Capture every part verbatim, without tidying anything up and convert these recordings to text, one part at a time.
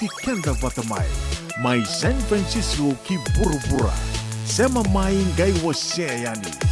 kauti keda vata mai. Mai San Francisco ki vuravura. Sema mai qai wasea yani.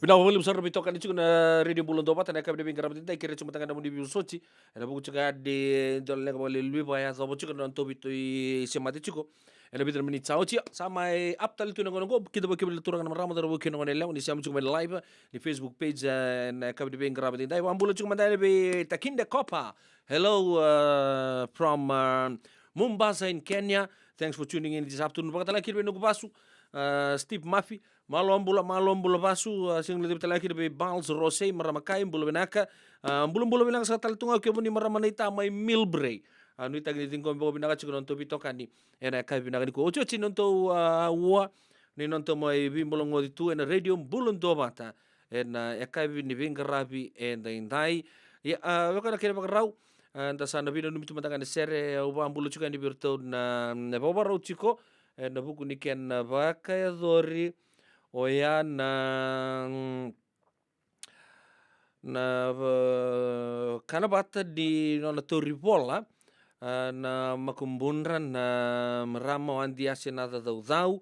Vinaka vakalevu sara na veitokani tiko na Radio Bula Duavata ena yakavi ni veiqaravi edaidai. Kerei tiko mada ga na nomuni veivosoti ena vuku tiko ga ni dua na leqa vakaleluiva e yacova tiko na nodatou veitokani semati tiko ena vica na miniti sa oti. Sa mai up tale tu na gauna oqo, kidavaki kemuni na turaga na marama, cauravou kei na goneyalewa ni sema tiko mai na live ni Facebook page, eh, ena yakavi ni veiqaravi edaidai. Vakabula tiko mada yani vei Takinde Kopa. Hello, uh, from, uh, Mombasa in Kenya. Thanks for tuning in this afternoon. Vakatalega kina vei noqu vasu, uh, Steve Murphy. Malo bula, malo bula vasu, uh, sega ni levu talega kina vei Bals Rosei, marama kai, bula vinaka. Uh, bulabula vinaka saka tale tu ga o kemuni marama naita mai Millbrae. Uh, nuitaki ni ciqomi vakavinaka tiko na nodatou veitokani ena yakavi vinaka nikua. Otioti na nodatou, uh, ua ni nodatou mai veibulagoci tu ena Radio Bula Duavata ena yakavi ni veiqaravi edaidai. Ia, a, vaka na kena vakarau, a, da sa na veinanumi tu mada ga ena sere, au vakabula tiko yani vei iratou na, na vakavakarau tiko ena vuku ni kena vakayacori oya na, mm, na, va-, kana vata ni nona tauri vola, a, na makubudra na marama o Adi Ase Nacacaucau.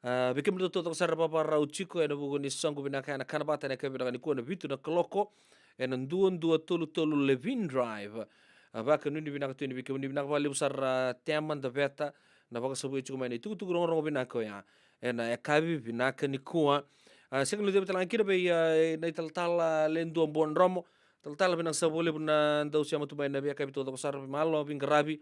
A, vei kemuni taucoko sara vakavakarau tiko ena vuku ni soqo vinaka ena kana vata ena yakavi vinaka nikua ena vitu na kaloko ena dua dua tolu tolu Levin Drive. A, vakanuinui vinaka tu yani vei kemuni, vinaka vakalevu sara Tema Daveta na vakasavui tiko mai na itukutuku rogorogo vinaka oya ena yakavi vinaka nikua. A, sega ni levu talega kina vei, a, na italatala Ledua Buadromo. Talatala, vinaka sara vakalevu na dau sema tu mai na veiyakavi taucoko sara, malo veiqaravi.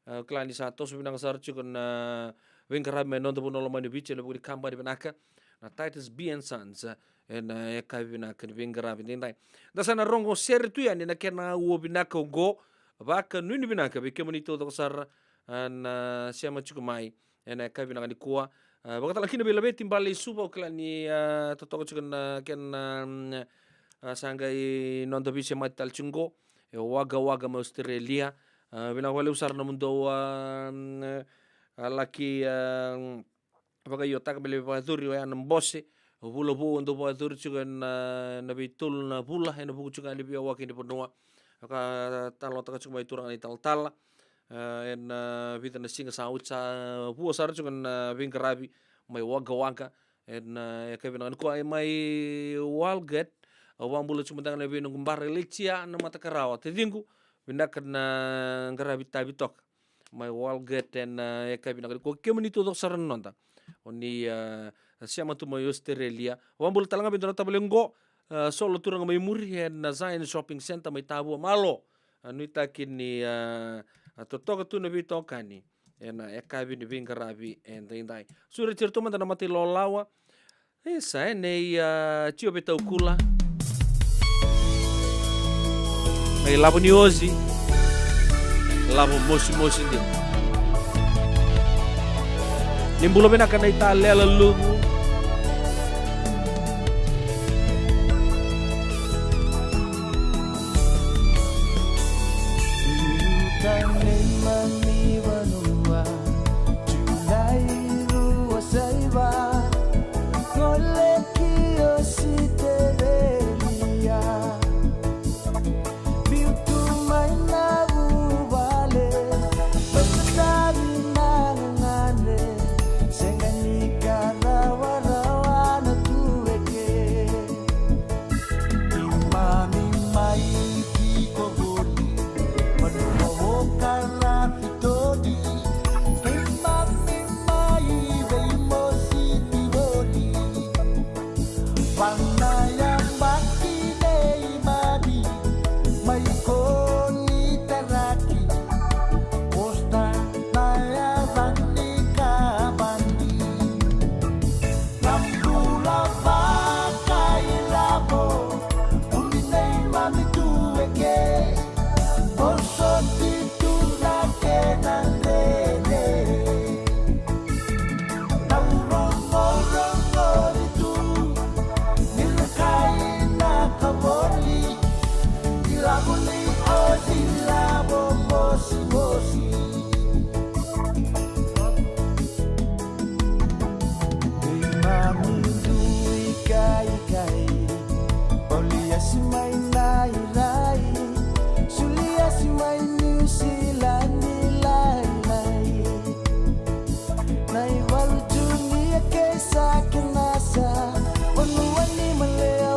A, kila ni sa toso vinaka sara tiko na veiqaravi mai na noda vanua lomani o Viti ena vuku ni kabani vinaka na Titus B and Sons, a, ena yakavi vinaka ni veiqaravi edaidai. Da sa na rogo sere tu yani na kena ua vinaka oqo. Vakanuinui vinaka vei kemuni taucoko sara, a, na sema tiko mai ena yakavi vinaka nikua. A, vakatalega kina vei Laveti Bale i Suva, au kila ni, a, totoka tiko na kena, mm, a, sa qai noda veisemati tale tiko oqo e Wagga Wagga mai Australia. A, vinaka vakalevu sara na nomudou, a, mm, a, laki, a, mm, vakaiotaka me lai vakayacori oya na bose. Vula vou au dau vakayacori tiko ena, na veitolu na vula ena vuku tiko ga ni veiyawaki ni vanua. Au ka talanoataka tiko mai turaga na italatala, a, ena, a, vica na siga sa oti, sa vua sara tiko na veiqaravi mai Wagga Wagga ena, a, yakavi vinaka nikua. E mai Walgett, au vakabula tiko mada ga yani vei noqu bara Leitia na Matakarawa, taciqu. Vinaka na qaravi tavi toka mai Walgett ena, a, yakavi vinaka nikua. Kemuni taucoko sara na noda, o ni, a, sema tu mai Australia. Vakabula talega vei dua na tavale oqo, a, Solo Turaga mai muri ena Zion Shopping Centre mai Tavua, malo. A, nuitaki ni, a, a, totoka tu na veitokani ena yakavi ni veiqaravi edaidai. Sureti iratou mada na matailawalawa. E sa, e nei, a, Tio Vetaukula. Na ilavo ni Ozi. Lavo mosimosi dina. Ni bula vinaka na italela luvu. Tane mami vanua, Julai rua saiva, gole ki Ositerelia. Biu tu mai na vuvale, vakasavi na gagane, sega ni ka rawarawa na tu eke. Keimami mai tiko voli, vanua o Karafitoli. Keimami mai veimositi voli, vana yabaki nei mami mai Konitaraki. Kosta na yava ni kabani. Na bula vakailavo, umi nei mami tu eke, vosoti tu na kena dredre. Au rogorogo tu ni na kai na kavoli, ilavo ni Ozi, lavo mosimosi. Keimami dui kaikai, voliasi mai na irai, suliasi mai Niusiladi lailai. Na ivalu tu ni eke sa kena sa, vanua ni Malea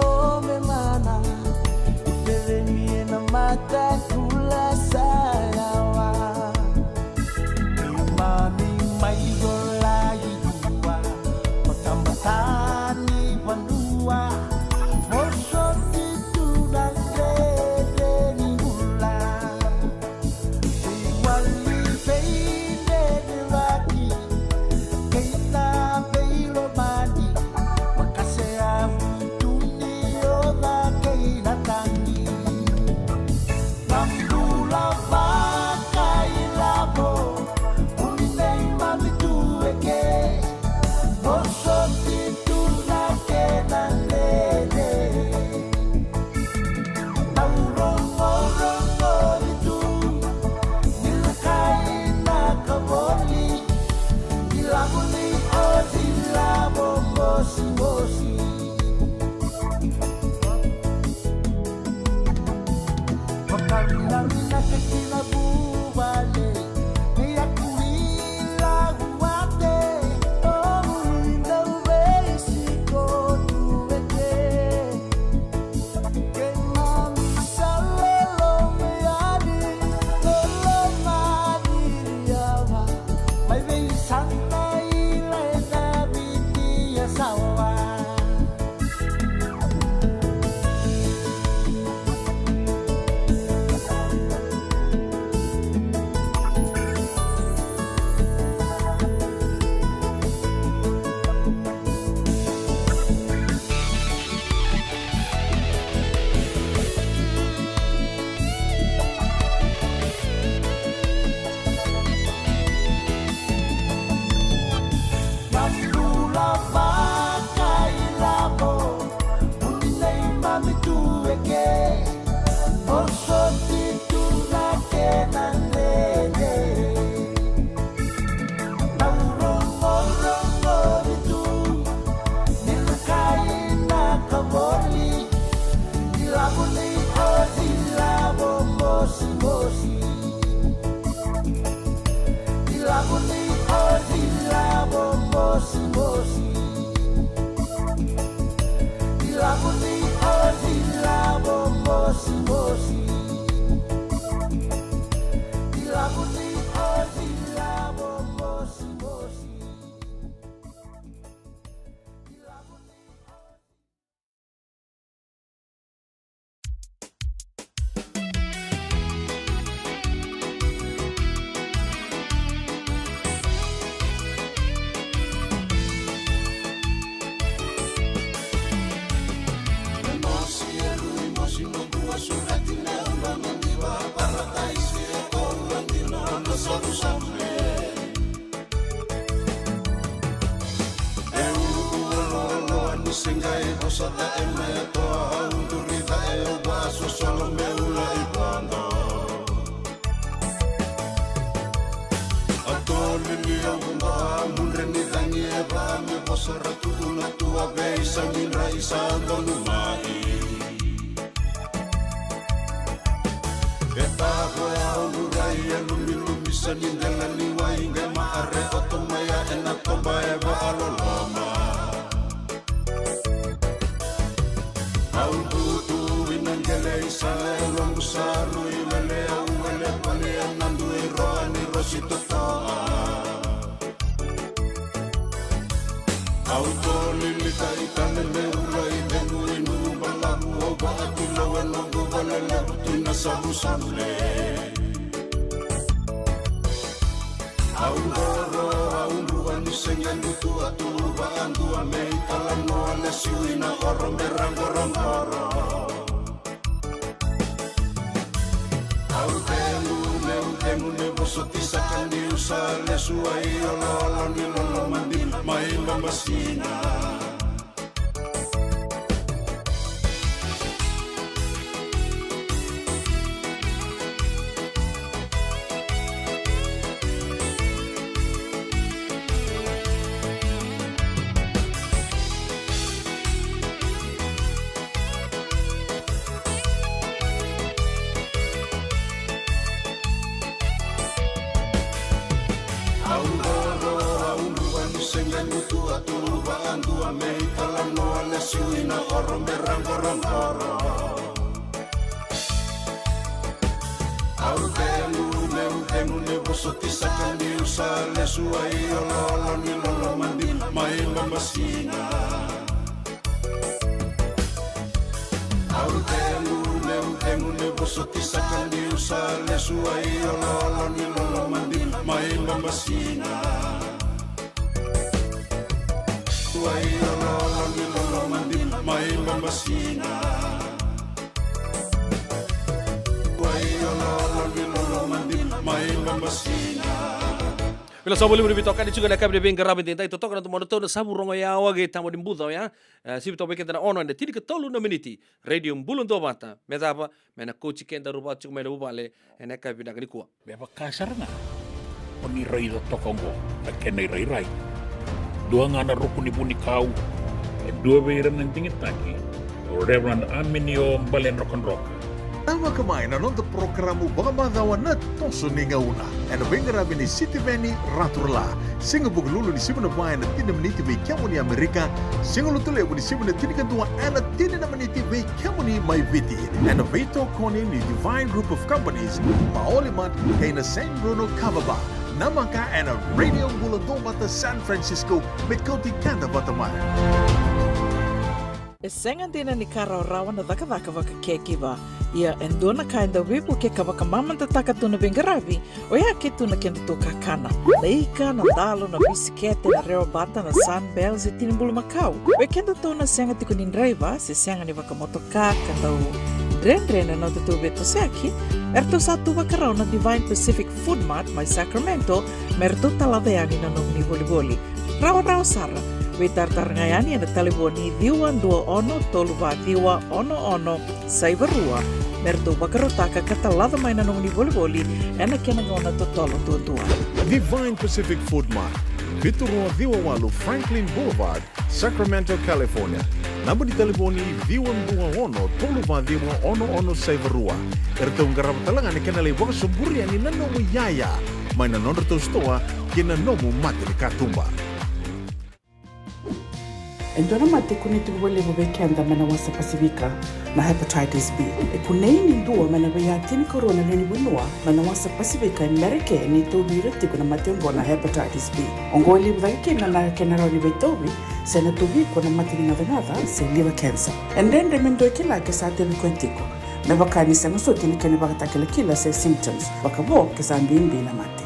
E ulualoaloa ni se qai vosa tae mai a toa, au duri tae au vasosolo me ula i vodo. A tolili au vodo a mudre ni cagi e va me vosa ra tu na tua vei sa midra i sa donu mai. E tavo e aulurai e lumilumi sa ni dela ni wai qai ma are oto mai a ena toba e vaaloloma. Au dutu ina qele i sala e loqu sa rui wele au wele vale ena dui roa ni rosi totoa. Au tolili ka i tale me ula i cegu i nuku balavu au vaatilo e noqu vale levu tu na savusavule. Au qoro au dua ni se qai dutu a tu vaadua me i talanoa lesu i na oro me ra qoroqoro. Au cegu meu cegu me vosoti saka niu sa lesu ai oloolo ni lolo madina mai babasina. Au qoro au dua ni se qai gutu a tu vaadua me i talanoa lesu i na oro me ra qoroqoro. Au cegu meu cegu me vosoti saka niu sa lesu ai oloolo ni lolo madina mai babasina. Au cegu meu cegu me vosoti saka niu sa lesu ai oloolo ni lolo madina mai babasina. Ai oloolo ni lolo madina mai babasina. Ai oloolo ni lolo madina mai babasina. Vila sa volimu ni veitokani tiko na yakavi ni veiqaravi edaidai, totoka na domodratou na Savu Rogo Yawa kei Tama ni Buca oya. E, sivi toka vei keda na ono ena tinikatolu na miniti. Radio Bula Duavata, me cava, me na kauti kedaru vata tiko mai na vuvale ena yakavi vinaka nikua. Me vaka sara ga o ni raica toka oqo na kena irairai. Dua ga na ruku ni vunikau, e dua vei ira na digitaki o Reverend Aminio Baledrokadroka. Namaka mai na noda porokaramu vakamacawa na Toso ni Gauna, ena veiqaravi ni Sitiveni Raturala. Siga Vukelulu ni siga Vakarauwai ena tini na miniti vei kemuni Amerika. Siga Lotulevu ni siga Viti ena tinikadua ena tini na miniti vei kemuni mai Viti, ena veitokoni ni Divine Group of Companies, Maoli Mart kei na San Bruno Kava Bar. Namaka ena Radio Bula Duavata San Francisco, me kauti keda vata mai. E sega dina ni ka rawarawa na cakacaka vaka caregiver. Ia e dua na ka e dau veivuke ka vakamamadataka tu na veiqaravi, oya ke tu na kedatou kakana. Na ika, na dalo, na bisikete, na rewabata, na Sunbell se tini bulumakau. Vei kedatou na sega tiko ni draiva se sega ni vakamotoka ka dau dredre na nodatou veitosoyaki, eratou sa tu vakarau na Divine Pacific Food Mart mai Sacramento, me ratou talaca yani na nomuni volivoli. Rawarawa sara, veitaratara ga yani ena talevoni ciwa dua ono tolu va ciwa ono ono saiva rua, me ratou vakarautaka ka talaca mai na nomuni volivoli ena kena gauna totolo duadua. Divine Pacific Food Mart, vitu rua ciwa walu Franklin Boulevard, Sacramento, California. Naba ni talevoni ciwa dua ono tolu va ciwa ono ono saiva rua. Eratou qarava tale ga na kena lai vakasoburi yani na nomu iyaya mai na nodratou sitoa kei na nomu mata ni katuba. E dua na mate e kunei tiko vakalevu vei keda mai na wasa Pasifika, na hepatitis B. E kunei ni dua mai na veiyaya tinikarua na lewe ni vanua mai na wasa Pasifika e Merika e tauvi ira tiko na mate oqo na hepatitis B. Oqo e levu cake kina na kena rawa ni veitauvi se na tauvi iko na mate ni gacagaca se liver cancer. E dredre me dua e kila ke sa tauvi koya tiko, me vaka ni sega soti na kena ivakatakilakila se symptoms, vakavo ke sa bibi na mate.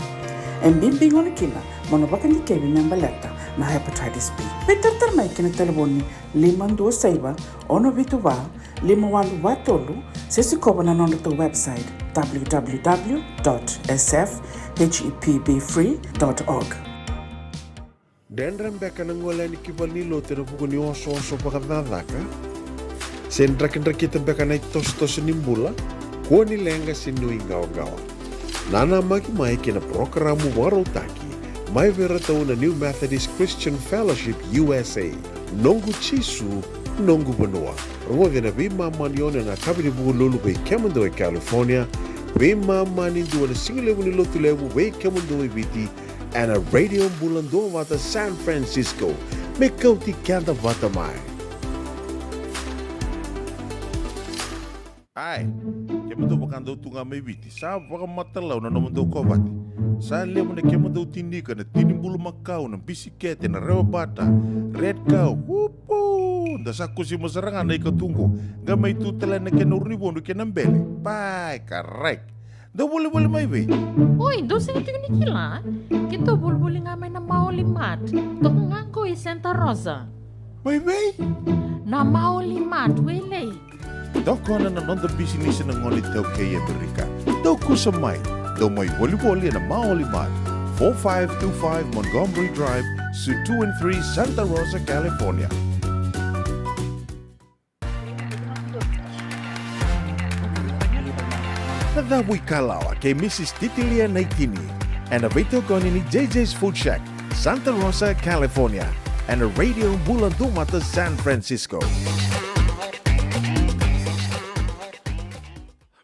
E bibi gona kina mo na vakadikevi me baleta na hepatitis B. Veitaratara mai ki na talevoni lima dua saiva ono vitu va lima walu va tolu, se sikova na nodratou website, w w w dot s f h e p b free dot org. Dredre beka na gole yani ki valenilotu ena vuku ni osooso vakacakacaka? Se drakidrakita beka na itosotoso ni bula? Kua ni leqa se nuiqawaqawa. Nanamaki mai ki na porokaramu vakarautaki mai vei iratou na New Methodist Christian Fellowship U S A, Noqu Jisu, Noqu Vanua. Rogoci ena veimama ni ono ena yakavi ni Vukelulu vei kemudou e California, veimama ni dua na sigalevu ni Lotulevu vei kemudou e Viti, ena Radio Bula Duavata San Francisco, me kauti keda vata mai. Ai, kemudou vakadau tu ga mai Viti, sa vakamatalau na nomudou kovate. Sa levu na kemudou tinika, na tini bulumakau, na bisikete, na rewabata, red cow, upu! Da sa kusima sara ga na ika tu qo, qai mai tu tale na kena uru ni vodu kei na bele. Pai, karai. Dou volivoli mai vei? Oi, dou sega tiko ni kila? Keitou volivoli ga mai na Maoli Mart. Toka ga qo i Santa Rosa. Mai vei? Na Maoli Mart, Wailei. Tokona na noda bisinisi na gone iTaukei e Amerika. Dou kusa mai, dou mai volivoli ena Maoli Mart, four five two five Montgomery Drive, Suite two and three, Santa Rosa, California. Na cavu ikalawa kei Mrs Titilia Naitini, ena veitokoni ni J J's Food Shack, Santa Rosa, California, ena Radio Bula Duavata San Francisco.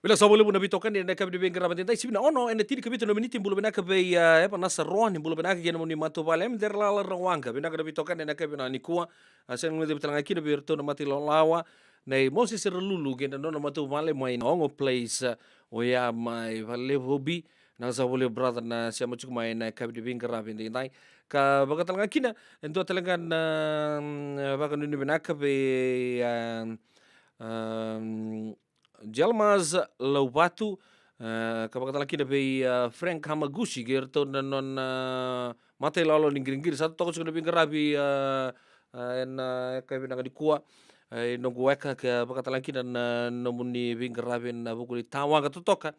Vinaka sara vakalevu na veitokani ena yakavi ni veiqaravi edaidai, sivi na ono ena tinikavitu na miniti. Bula vinaka vei, ah, Eva Nasaroa, ni bula vinaka kei na nomuni matavuvale, Emi Deralala Rawaqa, vinaka na veitokani ena yakavi nikua. A sega ni guilecavi tale ga kina vei iratou na mata ilawalawa nei Moses Ralulu kei na nona matavuvale mai na Ogo Place, ah, oya mai Valevobi. Vinaka sara vakalevu brother na sema tiko mai ena yakavi ni veiqaravi edaidai. Ka vaka tale ga kina, e dua tale ga na, mm, vakanuinui vinaka vei, ah, ah, Jelmas Lauvatu, eh, ka vakatala kina vei, eh, Frank Hamaguchi, kei iratou na nona, eh, mata ilawalawa ni qiriqiri. Sa totoka tiko na veiqaravi, eh, eh, ena, eh, yakavi vinaka nikua, eh, e noqu weka, ka vakatala kina na nomuni veiqaravi ena vuku ni tawaqa totoka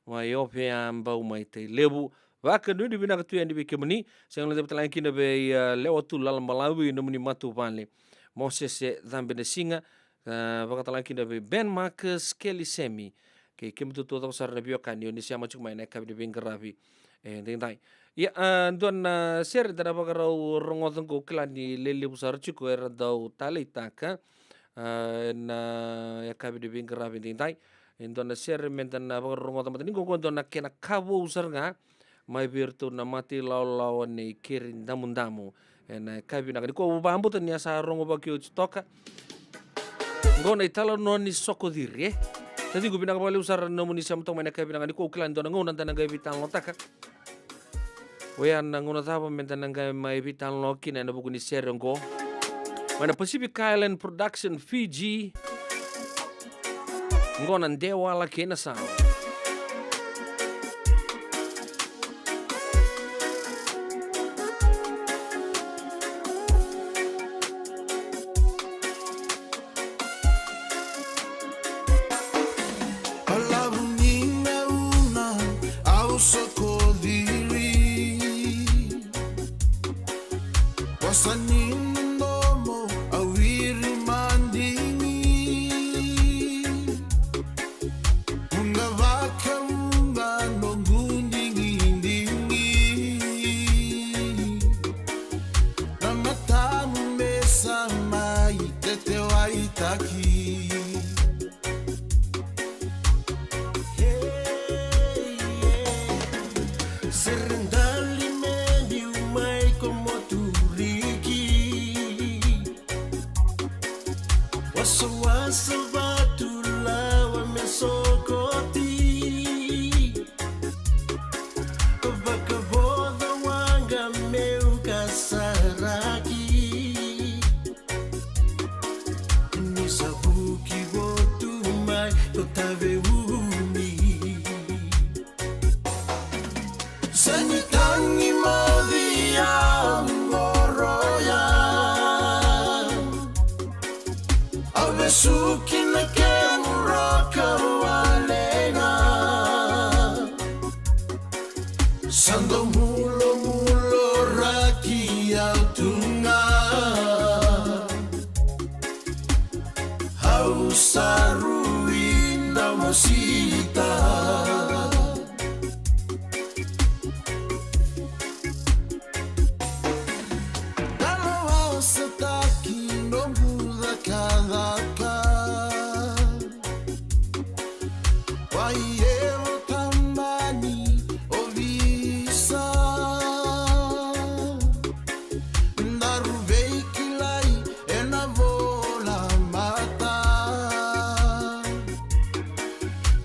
mai Ovea, Bau, mai Tailevu. Vakanuinui vinaka tu yani vei kemuni. Sega ni guilecavi tale ga kina vei, eh, Lewa Tu Lalabalavu, nomuni matavuvale Mosese Cabinasiga, ka vakatala ga kina vei Ben Marcus, Kelly Semi, kei kemudou taucoko sara na veiwekani o ni sema tiko mai ena yakavi ni veiqaravi edaidai. Ia, ah, dua na sere da na vakarau rogoca qo, kila ni lelevu sara tiko era dau taleitaka, ah, ena yakavi ni veiqaravi edaidai. E dua na sere me da na vakarorogoca mada ni qo, qo e dua na kena ka vou sara ga mai vei iratou na mata ilawalawa nei Keri Damudamu. E na ka vinaka ni ko vakabauta ni a sa rogo vaki oti toka. Qo na italanoa ni soko ciri, e. Taciqu, vinaka vakalevu sara na nomuni sema toka mai na ka vinaka ni ko, au kila ni dua na gauna da na qai veitalanoataka. Oya na gauna cava me da na qai mai veitalanoa kina ena vuku ni sere oqo. Mai na Pacific Island Production Fiji. Oqo na Dewala kei na Sala. Balavu ni gauna au soko ciri, vosa ni domo au wiri madigi. Vuqa vakavuqa noqu digidigi, na matamu me sa mai tetewaitaki. Hey, yeah. Sere dali me liu mai ko Moturiki. Wasawasa vatu lawa me sokoti. Vakavoca waqa meu kasaraki. Ni sa vuki votu mai ko Taveuni. Sa ni tagi moci au qoroya. Au vesuki na kemu roka walega. Sa dau mulomuloraki au tu ga. Au sa rui na mosita. Dalo au sa taki noqu cakacaka. Wai evo tabani ovisa. Daru veikilai ena vola mata.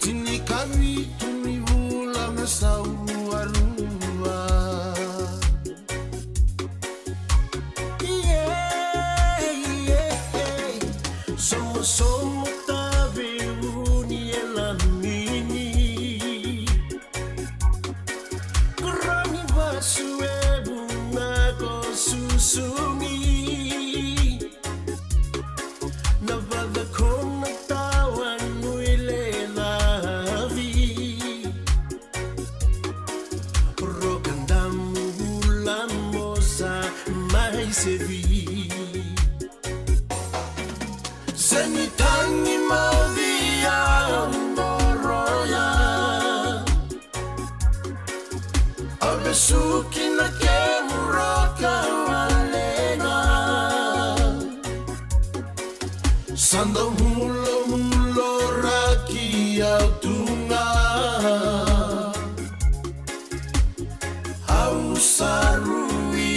Tinikavitu ni vula me sau arua. Yeah, yeah, yeah. Somosomo Taveuni e lamini. Koroni vasu e vuna ko susugi. Na vacakona tawa nui le lavi. Roka damu vula mosa mai sevi. Se ni tagi moci au qoroya. Au vesuki na kemu roka walega. Sa dau mulomuloraki au tu ga. Au sa rui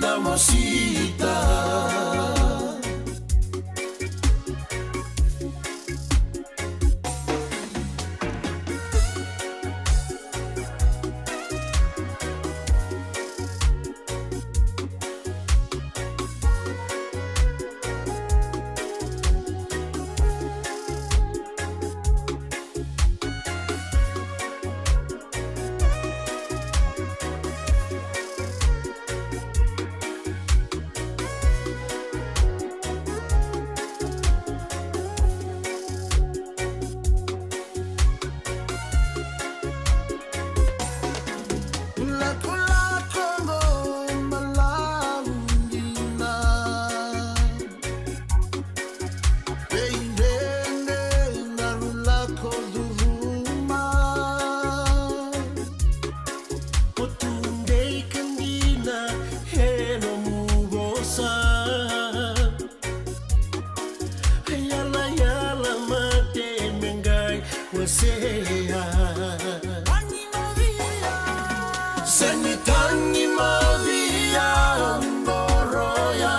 na mosita. Wasea. Seni tagi madia qoroya.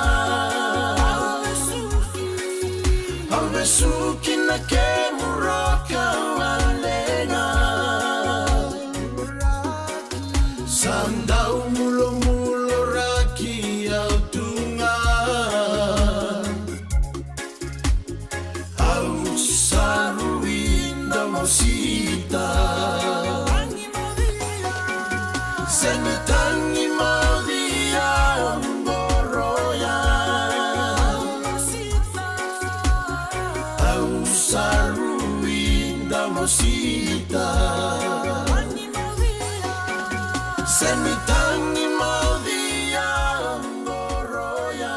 Au vesuki na kemu roka walega. Sa dau mulomulo raki au tu ga. Au sa rui da mosita. Seni tagi madia qoroya. Au sa rui da mosita. Seni tagi madia qoroya.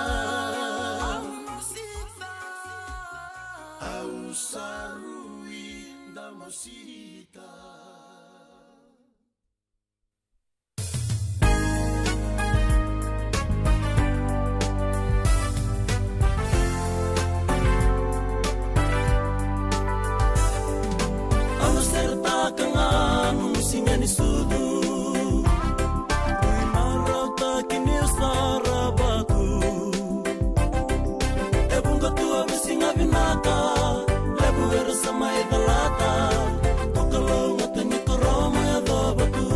Au sa rui da mosita. Au na seretaka ga nomu siga ni sucu. Ui marautaki ni saravaku. E vuqa tu a veisiga vinaka, levu era sa mai calata. O Kalou ga tani koromo yacova tu.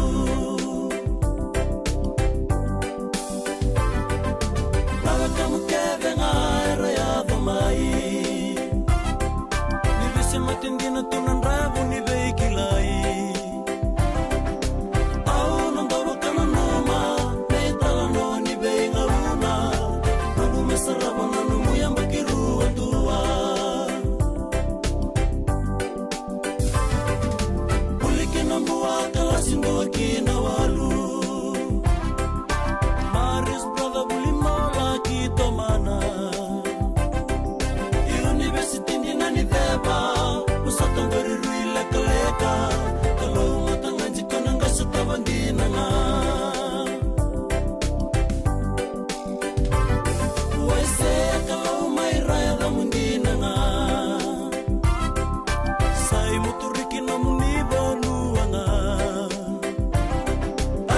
Na wekamu kece ga era yaco mai. Ni veisema dina tu na dravu ni veikilai. Au na dovaka nanuma na italanoa ni veigauna. Nanuma sara vua na nomu yabaki rua dua. Vuli ki na bua, kalasi dua ki na walu. Maris brother vuli mola ki tomana. University ni na ni ceva, u sa toqori rui lekaleka. Kalou mata ga jiko na qai sotava dina ga. Waisea Kalou mai raya camu dina ga. Sai muturiki nomuni vanua ga. A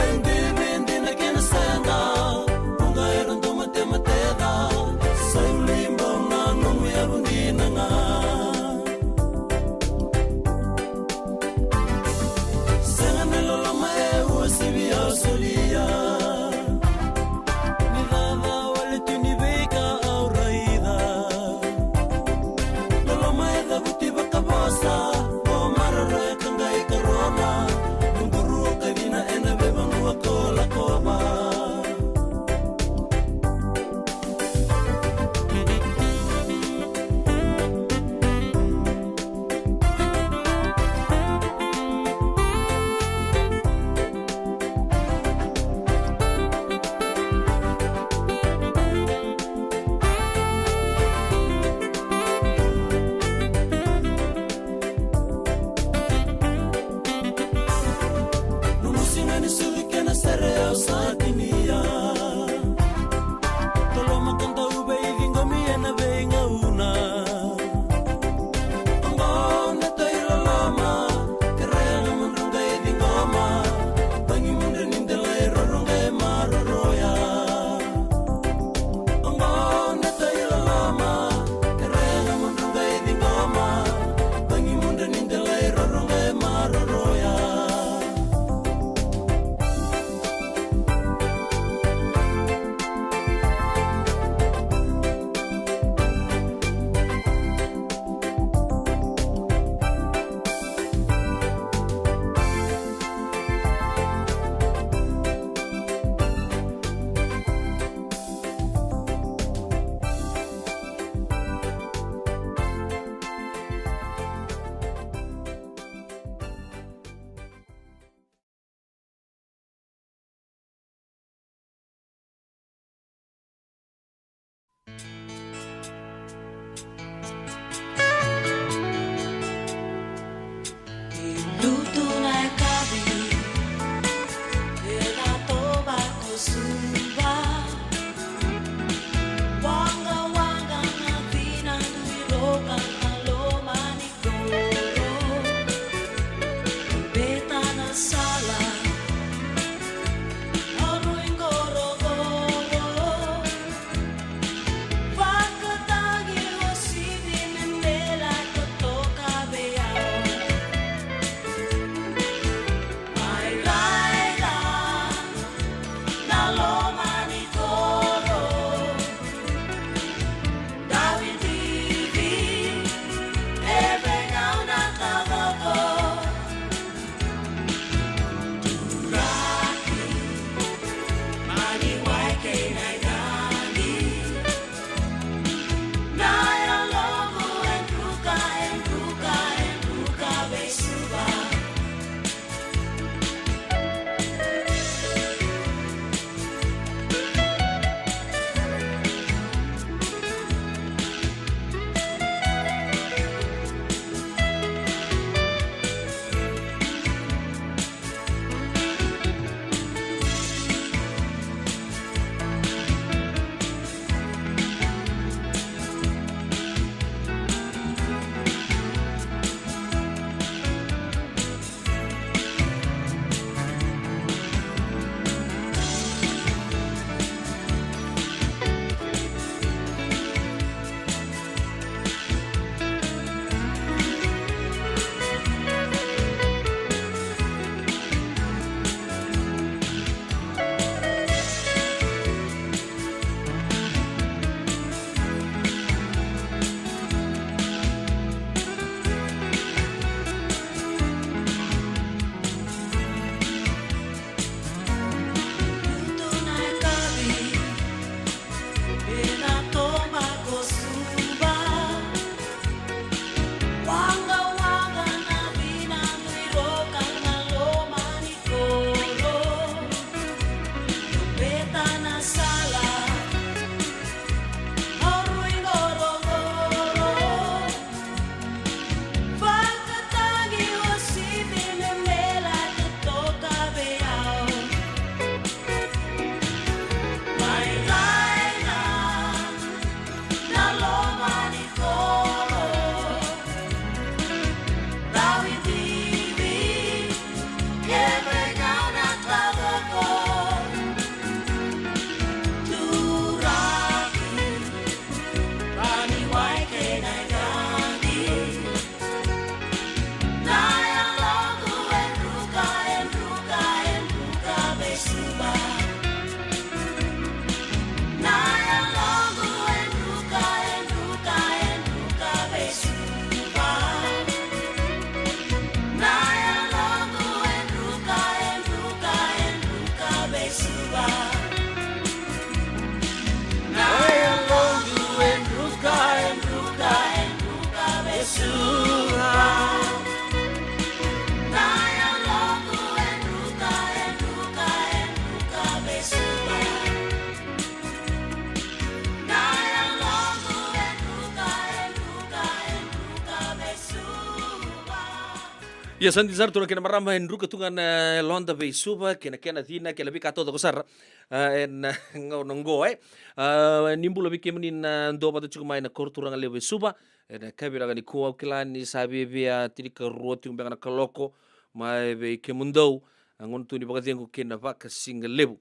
Ia sa dina sara, turaga kei na marama, e druka tu ga na yaloda vei Suva kei na kena cina kei na veika taucoko sara. A, ena gauna oqo, e. A, ni bula vei kemuni na duavata tiko mai na koro turaga levu e Suva ena yakavi vinaka nikua. Au kila ni sa viavia tinikarua tiko beka na kaloko mai vei kemudou. A, gauna tu ni vakacegu kei na vakasigalevu.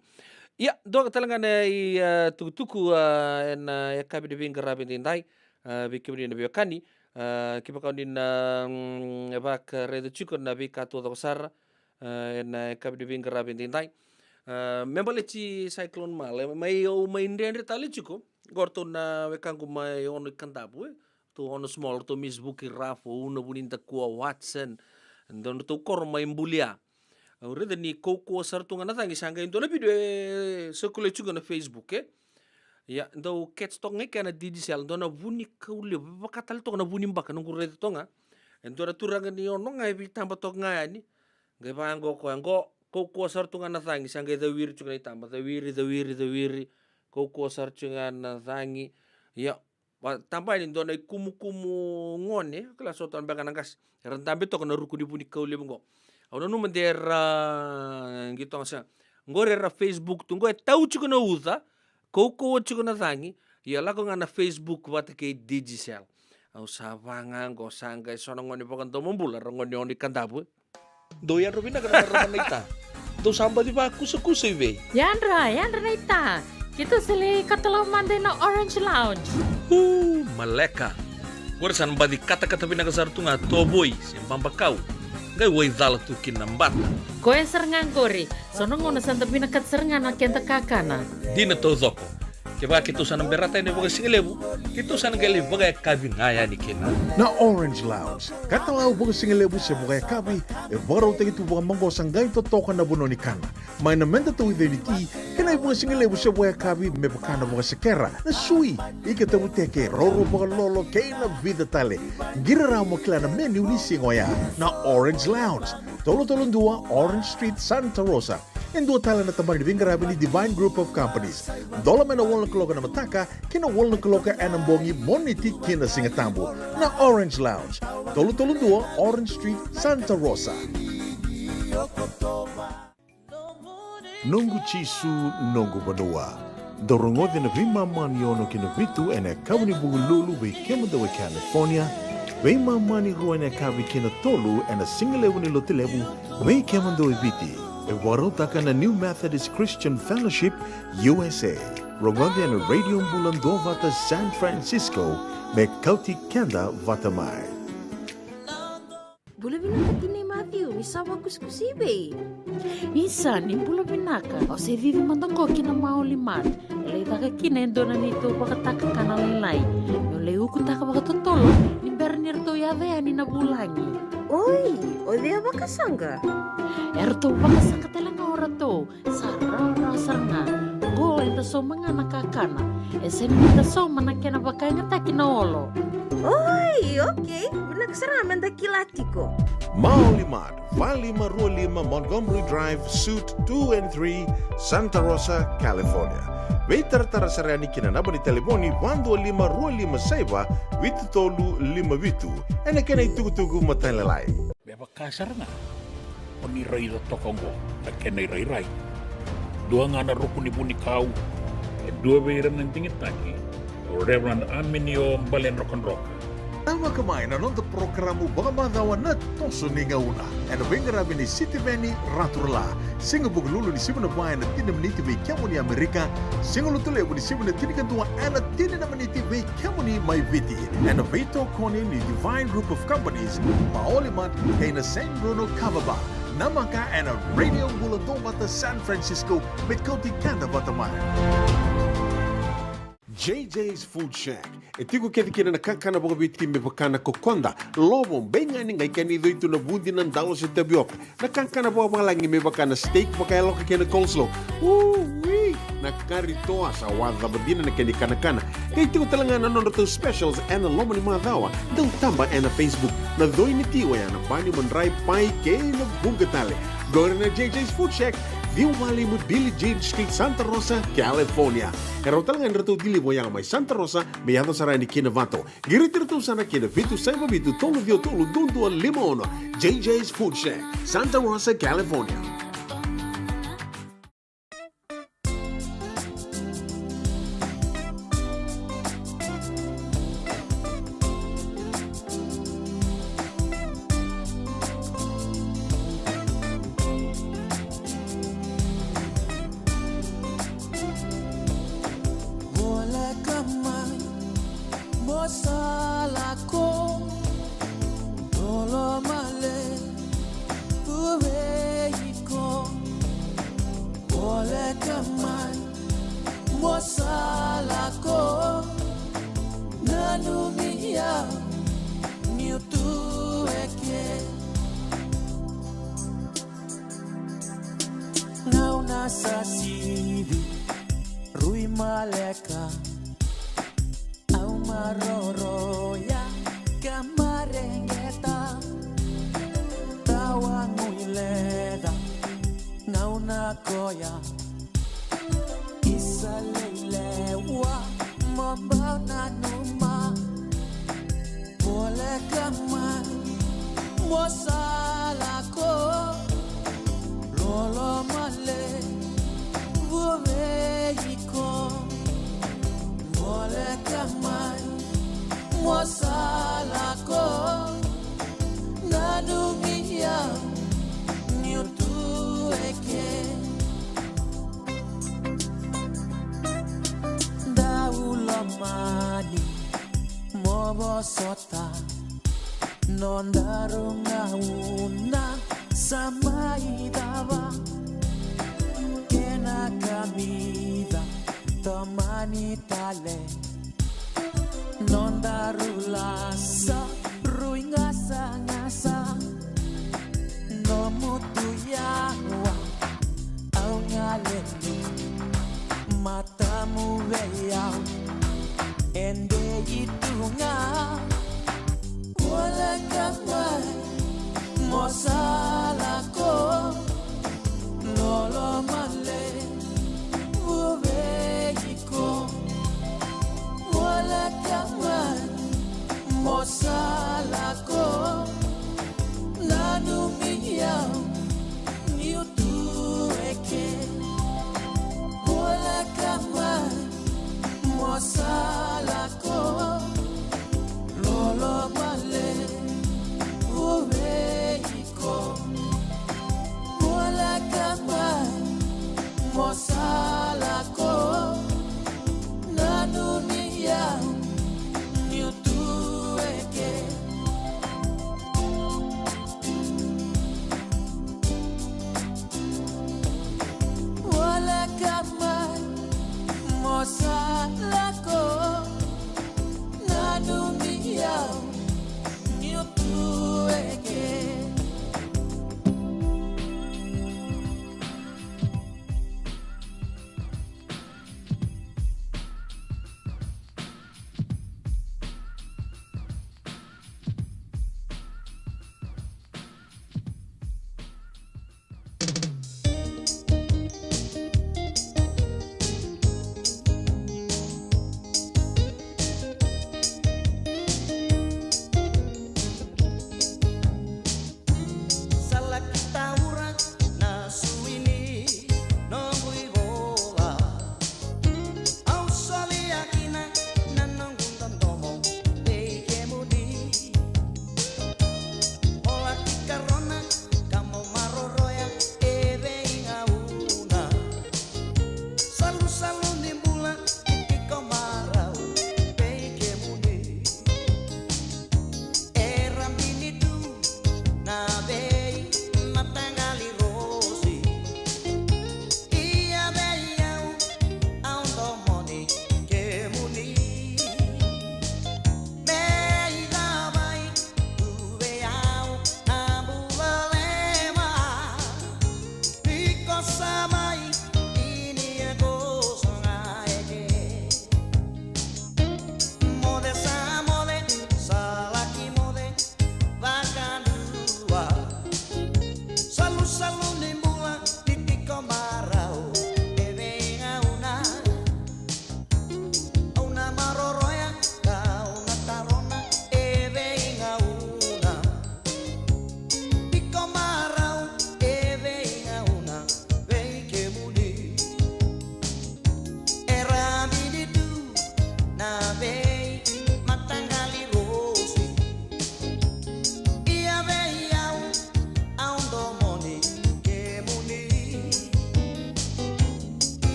Ia, dua tale ga na i, a, tukutuku, a, ena yakavi ni veiqaravi edaidai, a, vei kemuni na veiwekani, a, kevaka o ni na, mm, vakaraica tiko na veika taucoko sara, a, ena yakavi ni veiqaravi edaidai. A, me baleti Cyclone Male, mai, au mai dredre tale tiko. Qo ratou na wekaqu mai Ono i Kadavu, e. Ratou Ono Small, ratou Miss Vuki Rafo, Una Vunidakua, Watson. Dua na ratou koro mai bulia. Au raica ni kaukauwa sara tu ga na cagi, sa qai dua na vidio e circulate tiko na Facebook, e. Ia, dau catch toka ga i kea na Digicel, dua na vunikau levu, vaka tale toka na vunibaka, noqu raica toka ga. E dua na turaga ni Ono ga e veitaba toka ga yani. Qai vaqo o koya, qo, kaukauwa sara tu ga na cagi, sa qai cawiri tiko na itaba, cawiri, cawiri, cawiri, kaukauwa sara tiko ga na cagi. Ia, va, taba yani dua na ikumukumu gone, kila so tale beka na qase. Era dabe toka na ruku ni vunikau levu qo. Au nanuma de ra, qito ga sa. Qori era Facebook tu qo, e tau tiko na uca, kaukauwa tiko na cagi, ia lako ga na Facebook vata kei Digicel. Au sa vaga qo, sa qai so na gone vakadomobula, ra gone Ono i Kadavu, e. Dou yadra vinaka na marama naita. Dou sa baci vakusakusa i vei? Yadra, yadra naita. Keitou sa lai katalau mada ina Orange Lounge. Uu, maleka. Qori sa na baci katakata vinaka sara tu ga tovoi se babakau. Qai waicala tu kina na bata. Koya sara ga qori. So na gauna sa da vinakata sara ga na keda kakana. Dina taucoko. Kevaka keitou sa na berata yani vakasigalevu, keitou sa na qai lai vakayakavi ga yani kina. Na Orange Lounge, katalau vakasigalevu se vakayakavi, e vakarautaki tu vakamaqosa qai totoka na vanua ni kana. Mai na meda tauica ni ti, kei na ivakasigalevu se vakayakavi me vaka na vakasekera, na sui, ika tavuteke, raurau vakalolo, kei na vica tale. Qiri rawa mo kila na menu ni siga oya. Na Orange Lounge, tolu tolu dua Orange Street, Santa Rosa. E dua tale na tabana ni veiqaravi ni Divine Group of Companies. Dola mai na walu na kaloko ena mataka ki na walu na kaloko ena bogi, Moniti ki na Sigatabu. Na Orange Lounge, tolu tolu dua Orange Street, Santa Rosa. Noqu Jisu, noqu vanua. Dou rogoca na veimama ni ono ki na vitu ena yakavi ni Vukelulu vei kemudou e California. Veimama ni rua ena yakavi ki na tolu ena sigalevu ni Lotulevu vei kemudou e Viti. E vakarautaka na New Methodist Christian Fellowship, U S A. Rogoca ena Radio Bula Duavata San Francisco, me kauti keda vata mai. Bula vinaka tinai Matthew, ni sa vakusakusa i vei? Isa, ni bula vinaka. Au se cici mada qo ki na Maoli Mart. E lai caka kina e dua na neitou vakatakakana lailai. Meu lai ukutaka vakatotolo ni bera ni ratou yaco yani na vulagi. Oi, o cei a vakasaqa? E ratou vakasaqa tale ga o ratou. Sa rawarawa sara ga. Qo eda sauma ga na kakana. E sega ni da sauma na kena vakayagataki na olo. Oi, okei. Vinaka sara ga meda kila tiko. Maoli Mart, va lima rua lima Montgomery Drive, Suite two and three, Santa Rosa, California. Veitaratara sara yani ki na naba ni talevoni va dua lima rua lima saiva vitu tolu lima vitu. Ena kena itukutuku matailalai. Me vaka sara ga o ni raica toka oqo na kena irairai. Dua ga na ruku ni vunikau, e dua vei ira na digitaki, o Reverend Aminio Baledrokadroka. Namaka mai na noda porokaramu vakamacawa Na Toso ni Gauna, ena veiqaravi ni Sitiveni Raturala. Siga Vukelulu ni sivi na va ena tini na miniti vei kemuni Amerika. Siga Lotulevu ni sivi na tinikadua ena tini na miniti vei kemuni mai Viti. Ena veitokoni ni Divine Group of Companies, Maoli Mart, kei na San Bruno Kava Bar. Namaka ena Radio Bula Duavata San Francisco, me kauti keda vata mai. J J's Food Shack. E tiko kece kina na kakana vakaviti me vaka na kokoda, lovo, beigani, qai kena icoi tu na vudi, na dalo se tavioka. Na kakana vakavalagi me vaka na steak vakayaloka kei na coleslaw. Ui! Na kari toa, sa wacava dina na kena ikanakana. Qai tiko tale ga na nodratou specials ena loma ni macawa. Dau taba ena Facebook. Na coi ni ti oya na bani, madrai, pai kei na vuqa tale. Qori na J J's Food Shack. Veiwali mai Billie Jean Street, Santa Rosa, California. E rawa tale ga ni ratou deliver yaga mai Santa Rosa me yaco sara yani ki Novato. Qiriti iratou sara ki na vitu saiva vitu tolu ciwa tolu dua dua lima ono. J J's Food Shack, Santa Rosa, California. Voleka mai, mo sa lako, loloma levu vei iko. Voleka mai, mo sa lako, nanumi au niu tu eke. Gauna sa sivi, rui maleka, au maroroya ka mareqeta. Tawa guileca, gauna koya, isa leilewa, mo bau nanuma. Voleka mai, mo sa lako, loloma levu vei iko. Voleka mai, mo sa lako, nanumi au niu tu eke. Dau lomani, mo vosota, nodaru gauna sa mai cava. Kena kamica, tomani tale, nodaru lasa, rui gasagasa. Nomu tu yawa, au galeli, matamu vei au, e dei tu ga. Voleka mai, mo sa lako, loloma levu vei iko. Voleka mai, mo sa lako, nanumi au niu tu eke. Voleka mai, mo sa lako,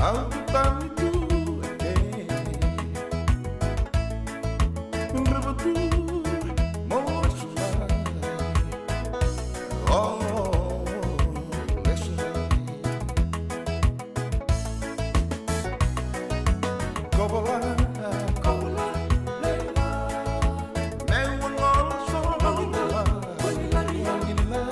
Au tu tani tu e ke. Drava tu mo sula. Oh, lesu. Kovola, kovola, leila. Me ua ngolo so, kovola, kovola, leila.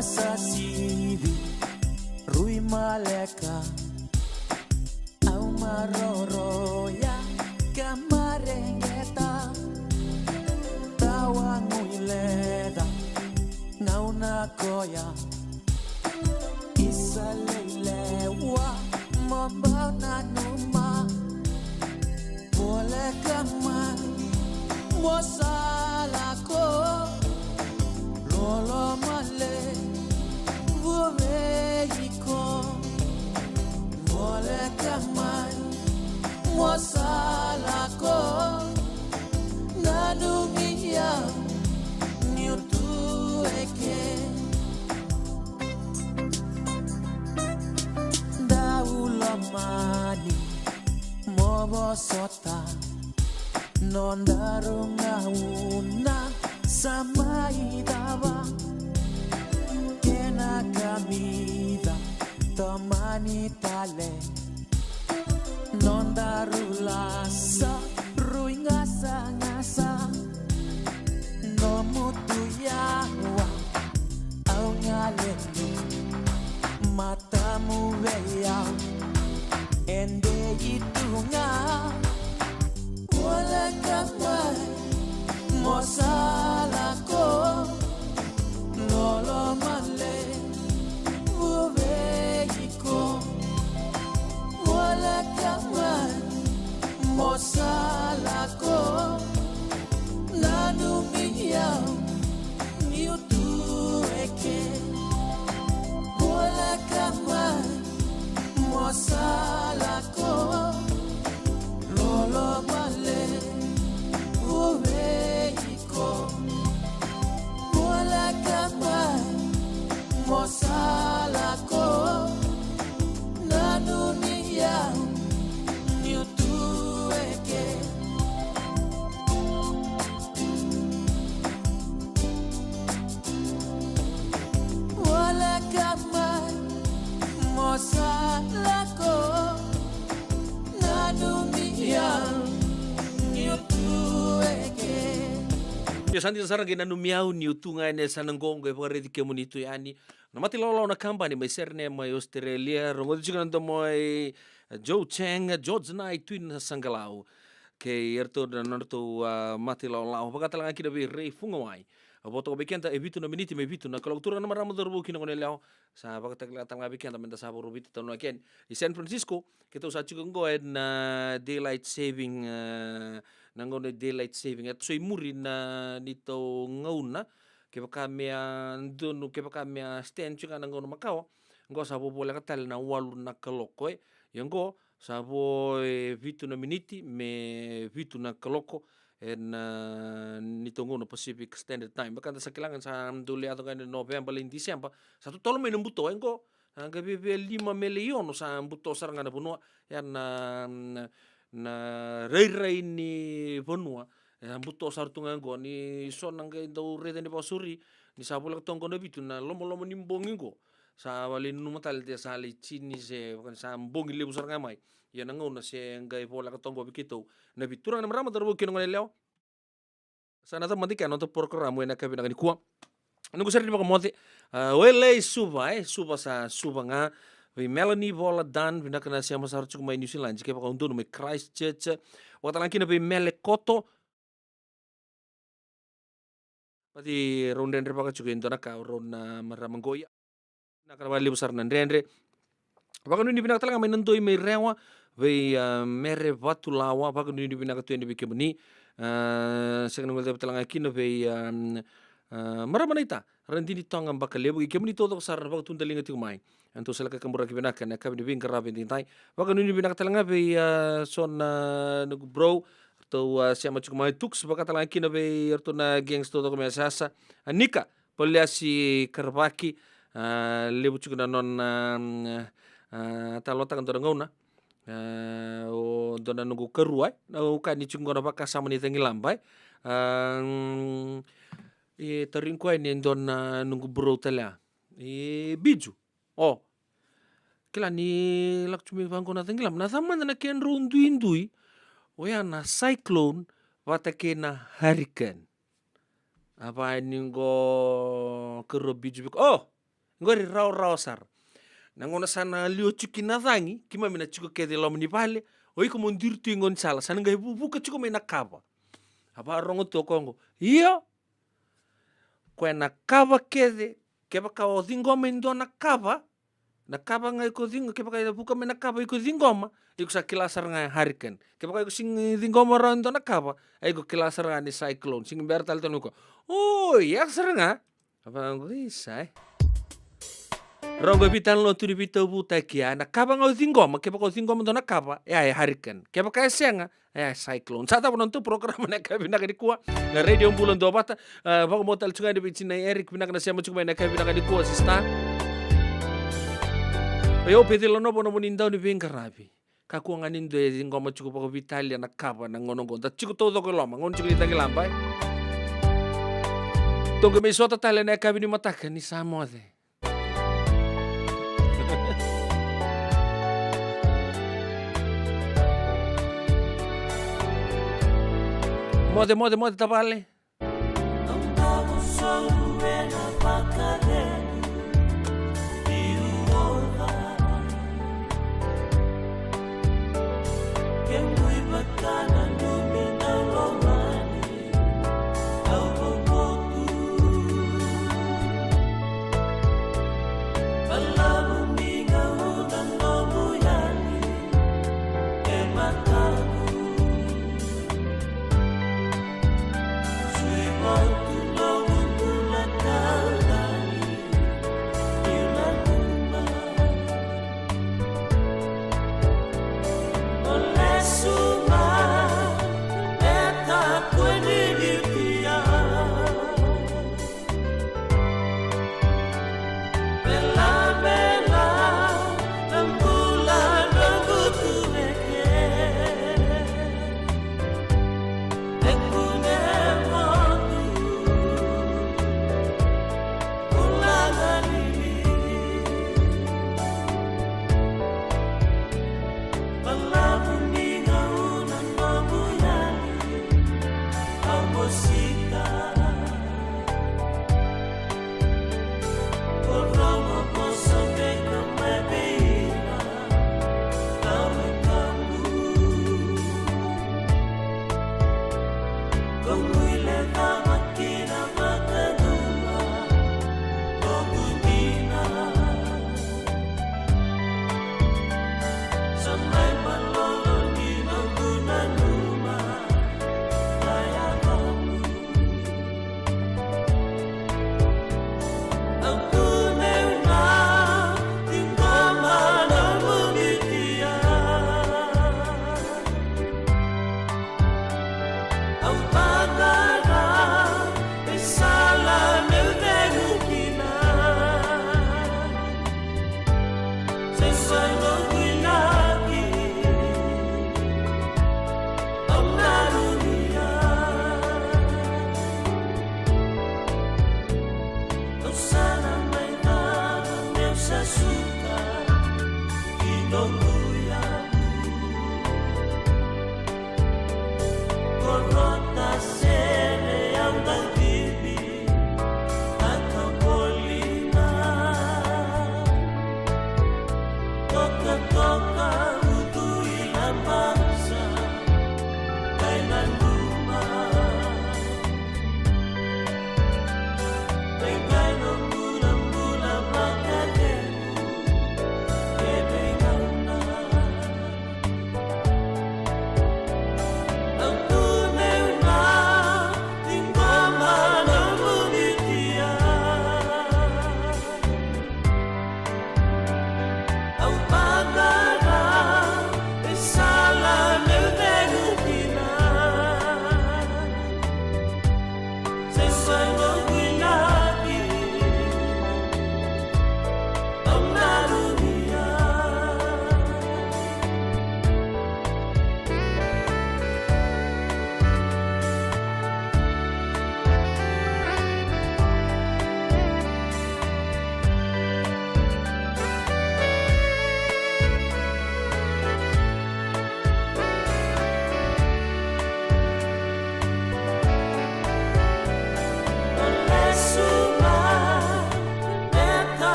Sa sivi, rui maleka, au maroroya, ka mareqeta, tawa guileca, gauna koya, isa leilewa, mo bau nanuma. Voleka mai, mo sa lako, lolo male, vua vei iko. Voleka mai, mo sa lako, nanumi au, niu tu eke. Dau lomani, mo vosota, nodaru gauna sa mai cava. Kena kamica, tomani tale, nodaru lasa, rui gasagasa. Nomu tu yawa, au galeli, matamu vei au, e dei tu ga. Voleka mai, mo sa lako, lolo male, vua vei iko. Voleka mai, mo sa lako, nanumi au, niu tu eke. Voleka mai, mo sa lako, lolo male, vua vei iko. Voleka mai, mo sa lako, nanumi au, niu tu eke. Voleka mai, mo sa lako, nanumi au, niu tu eke. Io, sa dina sara, qai nanumi au niu tu ga ena yasana qo, qai vakaraici kemuni tu yani na mata ilawalawa na kabani mai Sydney, mai Australia. Rogoci tiko na domo i Joe Chang, George Nai, Twin Saqalau, kei iratou na nodratou, a, mata ilawalawa. Vaka tale ga kina vei Ray Fugawai. A vo toka vei keda e vitu na miniti me vitu na kaloko. Turaga na marama, cauravou kei na goneyalewa, sa vakatakila tale ga vei keda meda sa vakarau veitataunaki yani. I San Francisco, keitou sa tiko qo ena daylight saving, e, na gauna e daylight saving. E so i muri na neitou gauna, kevaka me a donu, kevaka me a stand tiko ga na gauna makawa, qo sa vo voleka tale na walu na kaloko, e. Ia qo sa vo e vitu na miniti me vitu na kaloko ena, e, neitou gauna Pacific Standard Time. Vaka eda sa kila ga ni sa dau lai yaco ga ena Noveba, lai Diseba, sa totolo mai na buto, e qo. A, qai viavia lima me lai ono sa buto sara ga na vanua. Ia na, na, na rairai ni vanua, e, a buto sara tu ga qo. Ni so na qai dau raica ni vakasauri, ni sa voleka toka qo na vitu, na lomaloma ni bogi qo, sa lai nanuma tale de sa lai tini se vaka ni sa bogi levu sara ga mai. Ia na gauna se qai voleka toka qo vei keitou na vitu. Turaga na marama, cauravou kei na goneyalewa, sa na cava mada kina na noda porokaramu ena yakavi vinaka nikua. Noqu sere ni vakamoce, a, Wele i Suva, e, Suva sa Suva ga. Vei Melanie Vola Dan, vinaka na sema sara tiko mai New Zealand, kevaka au donu, mai Christchurch. Vaka tale ga kina vei Mele Koto. Vati rau dredrevaka tiko e dua na ka o rau na marama qo. Ia, vinaka vakalevu sara na dredre. Vakanuinui vinaka tale ga mai Nadoi, mai Rewa, vei, a, Mere Vatulawa. Vakanuinui vinaka tu yani vei kemuni. A, sega ni guilecavi tale ga kina vei, a, a, marama naita Radini Toga Bakalevu, kei kemuni taucoko sara na vakatudaliga tiko mai. Eda tou sa lai kaburaki vinaka ena yakavi ni veiqaravi edaidai. Vakanuinui vinaka tale ga vei, a, so na noqu bro, ratou, a, sema tiko mai Tuks. Vaka tale ga kina vei iratou na gangs taucoko mai Yasayasa. A, Nika Paliasi Karavaki, a, levu tiko na nona, a, a, talanoataka dua na gauna. A, o dua na noqu karua, e, na ukani tiko qo na vakasama ni cagilaba, e. A, mm, e, tarogi koya ni dua na noqu bro tale ya. E, Biju. O. Kila ni lako tu mai vaqo na cagilaba. Na cava mada na kedrau duidui? Oya na cyclone vata kei na hurricane. A va ni qo karua Biju vei koya. O! Qori rawarawa sara. Na gauna sa na liwa tiko kina na cagi, keimami na tiko kece i loma ni vale, o iko mo duri tu i gaunisala, sa na qai vuvuka tiko mai na kava. A vakarogo tu o koya qo, io. Koya na kava kece, kevaka o ciqoma e dua na kava, na kava ga iko ciqo-, kevaka e vuka mai na kava iko ciqoma, iko sa kila sara ga e hurricane. Kevaka iko sigi ciqoma rawa e dua na kava, a iko kila sara ga ni cyclone. Sigi bera tale tale o koya, o, ia sara ga. A vaqo, isa e. Rogo e veitalanoa tu ni veitauvutaki, a, na kava ga o ciqoma, kevaka o ciqoma dua na kava, e a e hurricane. Kevaka e sega, e a e cyclone. Sa cava na nodatou porokaramu ena yakavi vinaka nikua. Na Radio Bula Duavata, a, vakamoa tale tiko ga yani vei tinai Eric, vinaka na sema tiko mai ena yakavi vinaka nikua, sista. Io, Pecila Novo, nomuni dau ni veiqaravi. Kakua ga ni dua e ciqoma tiko vakaveitalia na kava na gauna oqo. Da tiko taucoko e loma, gauna tiko ni cagilaba, e. Toqi mai sota tale ena yakavi ni mataka ni sa moce. Moce, moce, moce tavale.